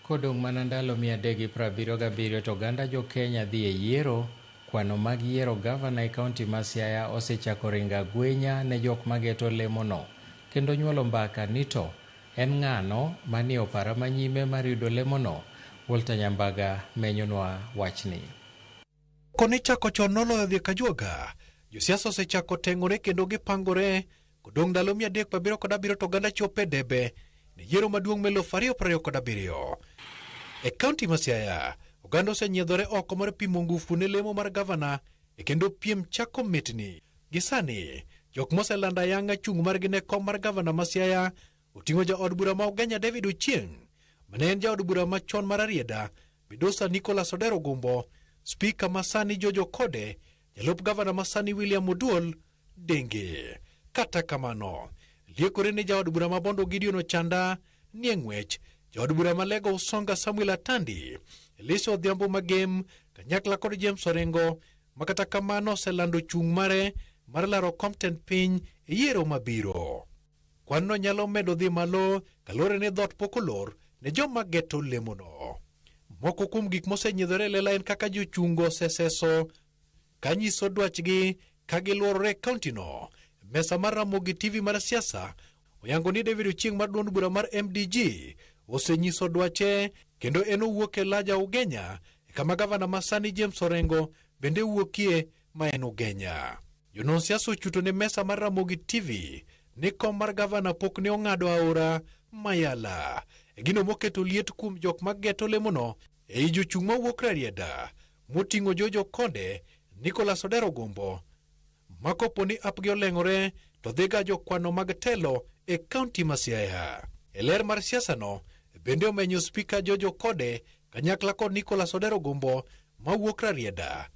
Kodong' mana ndalo 377 to oganda jo Kenya dhi e yiero, kwano mag yiero gavana e kaunti ma Siaya osechako ringo agwenya ne jok mageto lemono kendo nyuolo mbaka ni to en ng'ano manie opara manyime mar yudo lemono. Walter Nyambaga menyonwa wachni. Koni chako chon noloyo dhi kajuoga, josiasa osechako teng'ore kendo gipangore. Kodong' ndalo 377 to oganda chopo e debe ne yiero maduong' ma 2027. E kaunti ma Siaya, oganda osenyiedhore oko mar pimo ngufu ne lemo mar gavana e kendo piem chako mitni. Gi sani, jok moselando ayanga chung' margi ne kom mar gavana ma Siaya oting'o jaod bura ma Ugenya David Ochieng', mane en jaod bura machon mar Rarieda, Midosa Nicholas Odero Gumbo, spika ma sani George Okode, jalup gavana ma sani William Oduol Denge. Kata kamano, liekore ni jaod bura ma Bondo Gideon Ochanda nie ng'wech, jaod bura ma Lego Usonga Samuel Atandi, Elisha Odhiambo Magem, kanyakla kod James Orengo, ma kata kamano oselando chung' mare mar laro kom tend piny e yiero mabiro. Kwanno nyalo medo dhi malo kaluwore ni dhoot pok olor ne joma geto lemono. Moko kuom gik mosenyiedhore e lela en kaka jochungo oseseso kanyiso dwachgi ka giluorore e kauntino. Mesa mar Ramogi TV mar siasa oyango ni David Ochieng' mar duond bura mar MDG osenyiso dwache kendo en owuok e Laja Ugenya e kama gavana ma sani James Orengo bende wuokie ma en Ugenya. Jonon siasa ochuto ne mesa mar Ramogi TV ni kom mar gavana pok ne ong'ado aora Mayala. E gino moketo liet kuom jok mageto lemono ei jochung' mawuok Rarieda moting'o George Okode, Nicholas Odero Gumbo, ma kopo ni apgi oleng'ore to dhiga jokwano mag telo e kaunti ma Siaya. E ler mar siasa no bende omenyo spika George Okode kanyakla kod Nicholas Odero Gumbo mawuok Rarieda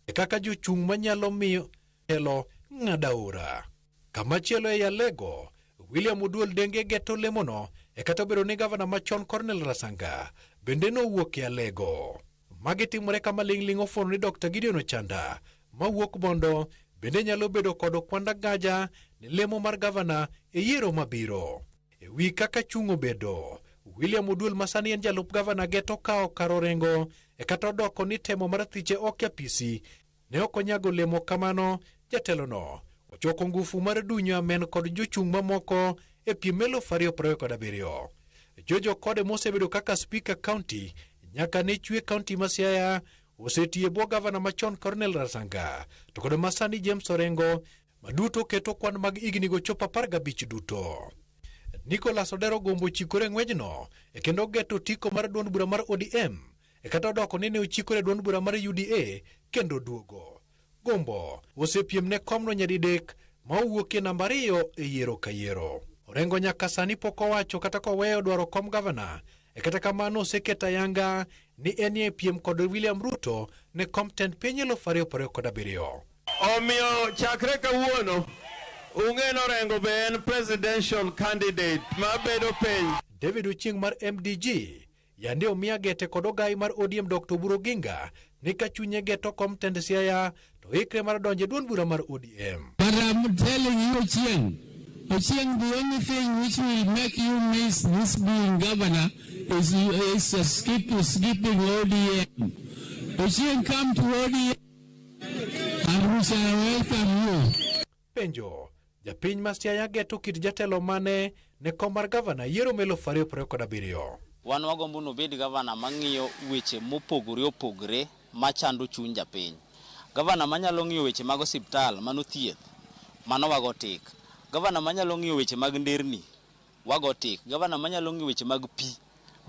e kaka jochung' manyalo miyo telo ng'ado aora. Kamachielo ei Alego, William Oduol Denge geto lemono e kata obedo ni gavana machon Cornel Rasanga bende nowuok e Alego. Magi timore kama ling'ling' ofuono ni Dr. Gideon Ochanda mawuok Bondo bende nyalo bedo kod okwanda gaja ne lemo mar gavana e yiero mabiro. E wi kaka chung' obedo, William Oduol ma sani en jalup gavana geto kawo kar Orengo e kata odoko ni temo mar thiche ok e apisi ne ok onyago olemo kamano, jatelono ochoko ngufu mar dunyo amen kod jochung' mamoko e piem 2027. George Okode mosebedo kaka spika county nyaka ne chwe county ma Siaya osetiyo e bwo gavana machon Cornel Rasanga to kod masani James Orengo ma duto keto kwan mag hignigo chopo 15 duto. Nicholas Odero Gombo chikore ng'wejno e kendo geto otiko mar duond bura mar ODM e kata odoko ni ne ochikore duond bura mar UDA kendo duogo. Gombo osepiem ne komno nyadidek ma owuokie namba 2 e yiero ka yiero. Orengo nyaka sani pok owacho kata koweyo dwaro kom gavana e kata kamano oseketo ayanga ni enie piem kod William Ruto ne kom tend piny 2027. Omiyo chakre kawuono ung'e ni Orengo be en presidential candidate mabedo piny. David Ochieng' mar MDG yande omiya gete kod ogai mar ODM Dr. Oburu Oginga ni ka chunye geto kom tend Siaya to ikre mar donjo e duond bura mar ODM. But I'm telling you, Ochieng, Ochieng, the only thing which will make you miss this being governor is skipping ODM. Ochieng, come to ODM and we shall welcome you. Penjo, japiny ma Siaya geto kit jatelo mane ne kom mar gavana yiero ma 2027. Wan wagombo ni obed gavana mang'iyo weche mopogore opogore machando chuny japiny. Gavana manyalo ng'iyo weche mag osiptal, mano thieth, mano wago tik. Gavana manyalo ng'iyo weche mag nderni, wago tik. Gavana manyalo ng'iyo weche mag pi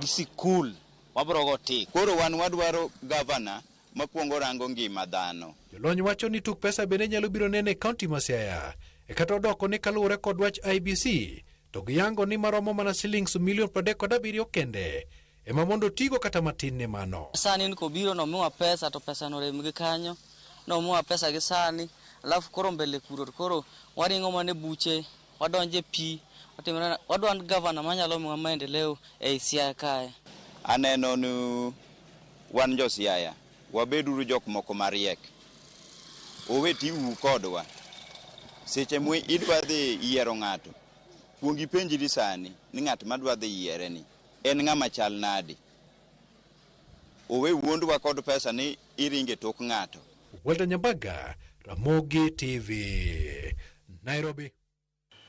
gi sikul, wabro go tik. Koro wan wadwaro gavana makwongo rango ngima dhano. Jolony wacho ni tuk pesa bende nyalo biro nene e kaunti ma Siaya. E kata odoko ni kaluwore kod wach IBC, to giyango ni maromo mana silings milion 37 kende ema mondo otigo kata matin ne mano. Sani en kobiro nomiwa pesa to pesa norem gi kanyo, nomiwa pesa gi sani, alafu koro mbele kuro to koro waringo mana e buche, wadonjo e pi, watimore, wadwa gavana manyalo miwa maendeleo ei Siaya kae. Aneno ni wan jo Siaya, wabeduru jok moko mariek. Owe tiuru kodwa. Seche mwe idwa dhi yiero ng'ato, kuong ipenjri sani ni ng'at madwa dhi yiere ni en ng'ama chal nade. Owe wuondwa kod pesa ni iringe tok ng'ato. Walter Nyambaga, Ramogi TV, Nairobi.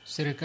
Sirikal